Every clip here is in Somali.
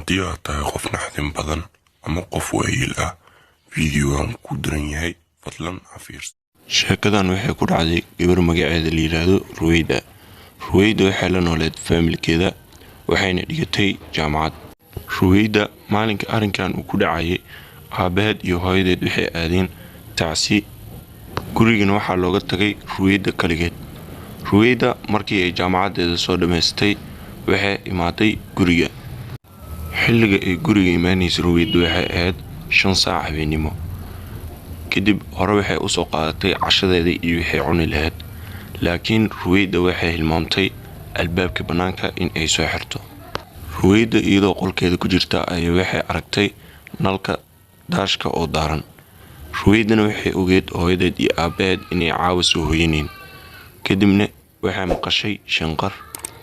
Haddii aad tahay qof naxdin badan ama qof waayeel ah, fiidiyowan wuu kuu daran yahay, fadlan ha fiirsan. Sheekadan waxay ku dhacday gabar magaceeda la yiraahdo Ruweyda. Ruweyda waxay la nooleed faamilkeeda, waxayna dhigatay jaamacad. Ruweyda maalinka arrinkan uu ku dhacayay, aabaheed iyo hooyadeed waxay aadeen tacsi, gurigana waxaa looga tagay Ruweyda kaligeed. Ruweyda markii ay jaamacadeeda soo dhammaysatay, waxay imaatay guriga. Xilliga ay guriga imaanaysa Ruweyda waxay ahayd 5 saac habeenimo. Kadib hore waxay usoo qaadatay cashadeeda iyo wixii cuni lahayd, laakiin Ruweyda waxay hilmaamtay albaabka bannaanka in ay soo xirto. Ruweyda iyadoo qolkeeda ku jirta ayay waxay aragtay nalka daashka oo daaran. Ruweydana waxay ogeed hooyadeed iyo aabaheed inay caawa soo hoyanayn. Kadibna waxay maqashay shanqar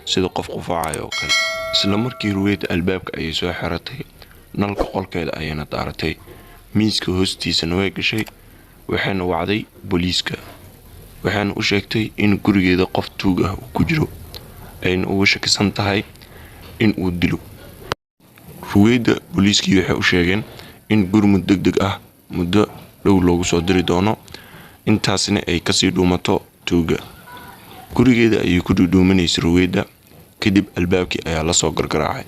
sida qof qufaacaya oo kale. Isla markii Ruweyda albaabka ayay soo xiratay, nalka qolkeeda ayayna daaratay, miiska hoostiisana way gashay, waxayna wacday booliiska, waxayna u sheegtay in gurigeeda qof tuug ah uu ku jiro, ayna uga shakisan tahay in uu dilo. Ruweyda booliiskii waxay u sheegeen in gurmud degdeg ah muddo dhow loogu soo diri doono, intaasna ay kasii dhuumato tuugga. Gurigeeda ayay ku dhuudhuumanaysay Ruweyda. Kadib albaabkii ayaa lasoo gargaraacay.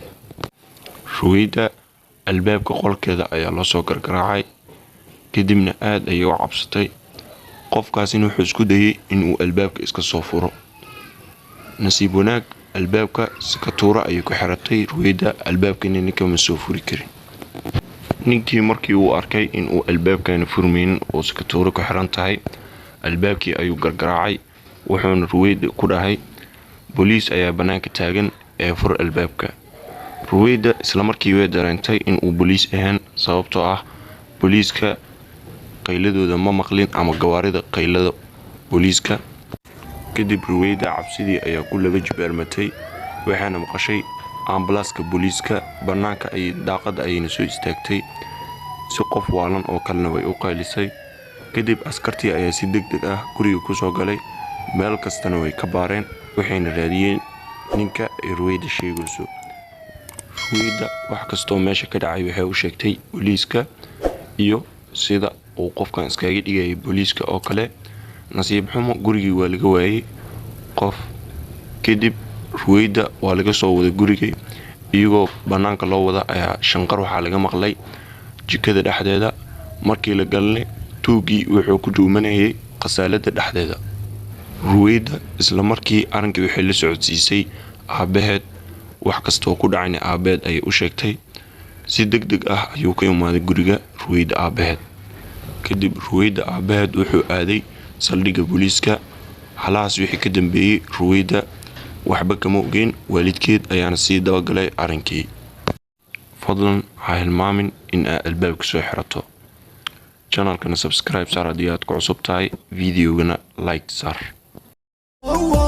Ruweyda albaabka qolkeeda ayaa loosoo gargaraacay, kadibna aad ayay u cabsatay. Qofkaasina wuxuu isku dayay inuu albaabka iska soo furo. Nasiib wanaag, albaabka sakatuuro ayay ku xiratay Ruweyda, albaabkana ninka ma soo furi karin. Ninkii markii uu arkay inuu albaabkani furmaynin oo sakatuuro ku xiran tahay, albaabkii ayuu gargaraacay, wuxuuna Ruweyda ku dhahay, "Booliis ayaa bannaanka taagan ee fur albaabka." Ruweyda islamarkii way dareentay in uu booliis ahayn, sababtoo ah booliiska qayladooda ma maqlin ama gawaarida qaylada booliiska. Kadib Ruweyda cabsidii ayaa ku laba jibaarmatay, waxaana maqashay ambalaaska booliiska bannaanka ay daaqada ayayna soo istaagtay, si qof waalan oo kalena way u qaylisay. Kadib askartii ayaa si deg deg ah guriga kusoo galay, meel kastana way ka baareen, waxayna raadiyeen ninka ay Ruweyda sheegayso. Ruweyda wax kastoo meesha ka dhacay waxay u sheegtay booliiska iyo sida uu qofkan iskaga dhigayay booliiska oo kale. Nasiib xumo, gurigii waa laga waayay qof. Kadib Ruweyda waa laga soo waday gurigii. Iyagoo bannaanka loo wada ayaa shanqar waxaa laga maqlay jikada dhexdeeda. Markii la galnay, tuuggii wuxuu ku dhuumanayay khasaalada dhexdeeda. Ruweyda isla markii arrinkii waxay la socodsiisay aabaheed. Wax kastoo ku dhacayna aabaheed ayay u sheegtay. Si deg deg ah ayuu ka imaaday guriga Ruweyda aabaheed. Kadib Ruweyda aabaheed wuxuu aaday saldhigga booliiska. Halahaas wixii ka dambeeyey Ruweyda waxba kama ogeyn, waalidkeed ayaana sii dabagalay arrinkii. Fadlan ha hilmaamin in aad albaabka soo xirato, channelkana subscribe saar haddii aad ku cusub tahay, videogana like saar. Oh.